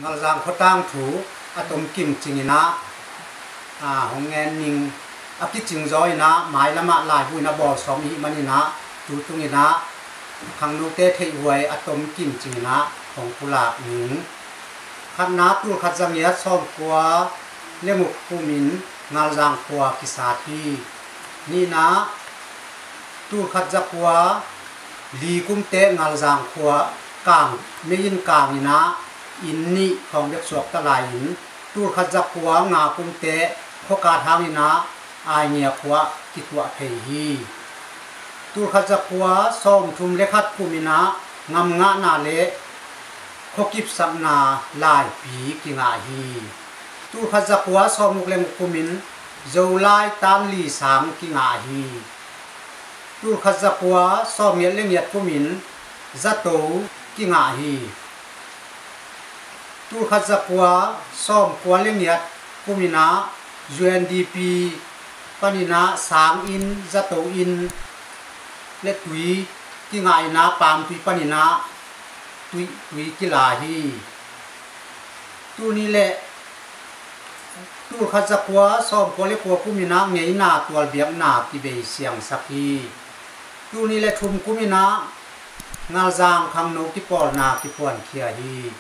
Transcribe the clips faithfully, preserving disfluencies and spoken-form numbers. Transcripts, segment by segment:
Ngalzang khuatang thu a tomkim cinginah, a, hong ngen ning a kicing zaw inah, mailamah laibu inah bawlsawm ihih maninah, tutunginah khangnote theihhuai a tomkim cinginah hong pulak ning. Khatna, tulkhat zangiat sawmkua le guk kumin Ngalzang khua kisat hi. Nihna, tulkhat zakua li kumte Ngalzang khua kang, meiin kanginah inn nih khawng bek suakta lai-in, tulkhat zakua nga kumte khuakat hanginah Aingia khua kituah thei hi. Tulkhat zakua sawmthum le khat kuminah ngamngahna le khuakipsakna laipi kingah hi. Tulkhat zakua sawmguk le guk kumin Zolai tanli sang kingah hi. Tulkhat zakua sawmgiat le giat kumin zato kingah hi. Tulkhat zakua sawmkua le giat kuminah U N D P paninah sanginn, zatoinn le tui kingah inah, paamtui paninah tui, tui kila hi. Tuni le tulkhat zakua sawmkua le kua kuminah ngeina tualbiakna kibei siangsak hi. Tuni le thum kuminah Ngalzang khangno kipawlna kiphuankhia hi.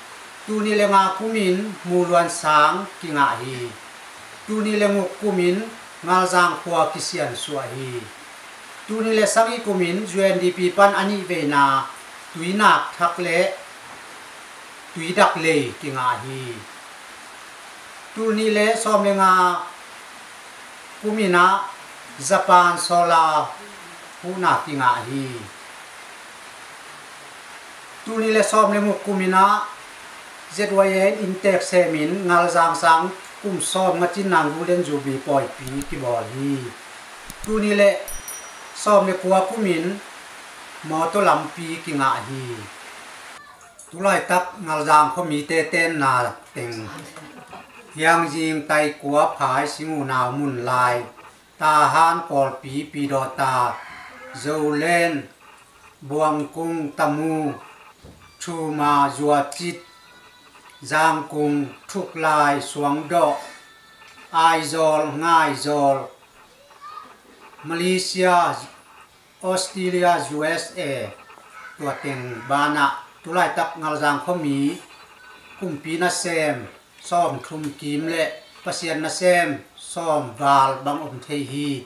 Tuni le nga kumin Muluan sang kingah hi. Tuni le guk kumin Ngalzang khua kisiansuah hi. Tuni le sagih kumin U N D P pan a nih veina tuinak thak le tuidak lei kingah hi. Tuni le sawm le nga kuminah Japan solar huhna kingah hi. Tuni le sawm le guk kuminah Z Y A in inntek semin Ngalzang sang kum sawm ngacin nang Golden Jubilee pawipi kibawl hi. Tuni le sawm le kua kumin mawtaw lampi kingah hi. Tulaitak Ngalzang khuamite tenna teng, Hiangzing, Taikua, Phai, Singunau, Munlai, Tahan, Kawlpi, Pidawta, Zolen, Buangkung, Tamu, Chuma, Zuacit, Zangkung, Thuklai, Suangdawh, Aizawl, Ngaizawl, Malaysia, Australia, U S A, tua teng banah tulaitak Ngalzang khuami kumpi nasem sawmthum kim le Pasian nasem sawm val bang om thei hi,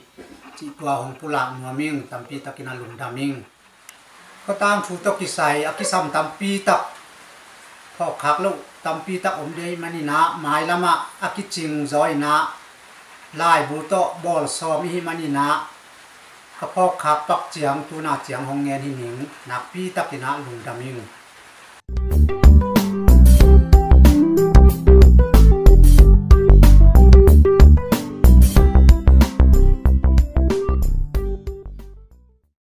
cih tua hong pulak nuam ing. Tampi takin a lungdam ing. Khuatang thu tawh kisai a kisam tampi tak, phawkkhak loh tampi tak om dei maninah, mailamah a kicing zaw inah laibu tawh bawlsawm ihih maninah, ka phawkkhak pak ciang tuna ciang hong ngen hi ning. Nakpi takinah lungdam ing.